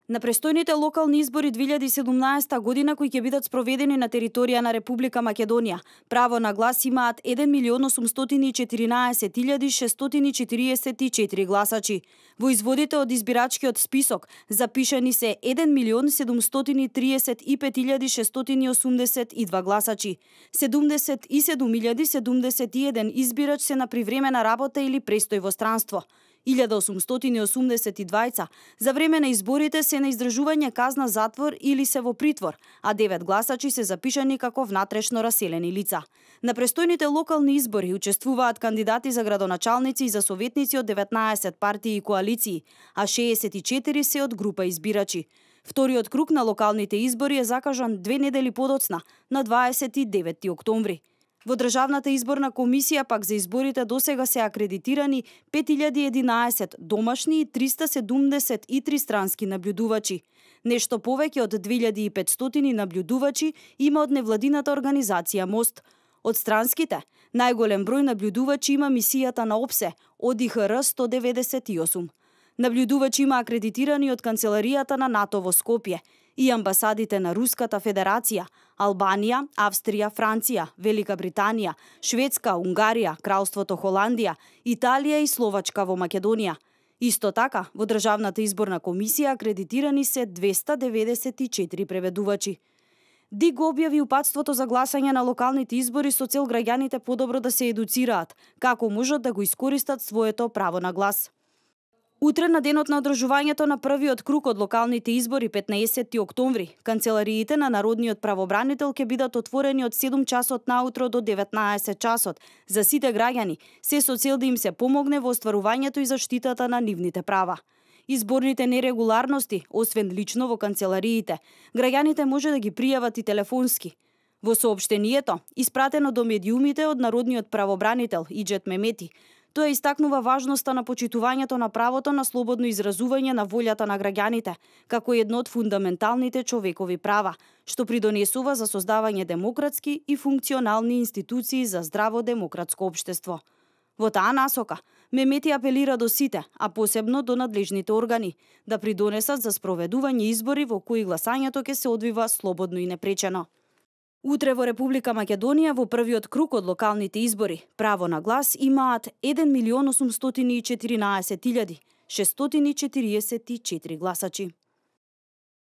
На престојните локални избори 2017 година кои ќе бидат спроведени на територија на Република Македонија, право на глас имаат 1.814.644 гласачи. Во изводите од избирачкиот список запишани се 1.735.682 гласачи. 77.071 избирач се на привремена работа или престој во странство. 1882 за време на изборите се на издржување казна затвор или се во притвор, а 9 гласачи се запишани како внатрешно раселени лица. На престојните локални избори учествуваат кандидати за градоначалници и за советници од 19 партии и коалиции, а 64 се од група избирачи. Вториот круг на локалните избори е закажан 2 недели подоцна, на 29 октомври. Во Државната изборна комисија пак за изборите досега се акредитирани 5011 домашни и 373 странски наблюдувачи. Нешто повеќе од 2500 наблюдувачи има од невладината организација МОСТ. Од странските, најголем број наблюдувачи има мисијата на ОПСЕ, ОДИХР 198. Наблюдувачи има акредитирани од Канцеларијата на НАТО во Скопје и амбасадите на Руската Федерација, Албанија, Австрија, Франција, Велика Британија, Шведска, Унгарија, Кралството Холандија, Италија и Словачка во Македонија. Исто така, во Државната изборна комисија акредитирани се 294 преведувачи. ДИК го објави упатството за гласање на локалните избори со цел граѓаните подобро да се едуцираат, како можат да го искористат своето право на глас. Утре на денот на одржувањето на првиот круг од локалните избори 15 октомври, канцелариите на Народниот правобранител ќе бидат отворени од 7 часот наутро до 19 часот за сите граѓани, се со цел да им се помогне во остварувањето и заштитата на нивните права. Изборните нерегуларности, освен лично во канцелариите, граѓаните може да ги пријават и телефонски. Во соопштението, испратено до медиумите од Народниот правобранител Иџет Мемети, тој истакнува важноста на почитувањето на правото на слободно изразување на волјата на граѓаните, како едно од фундаменталните човекови права, што придонесува за создавање демократски и функционални институции за здраво демократско општество. Во таа насока, Мемети апелира до сите, а посебно до надлежните органи, да придонесат за спроведување избори во кои гласањето ќе се одвива слободно и непречено. Утре во Република Македонија во првиот круг од локалните избори право на глас имаат 1.814.644 гласачи.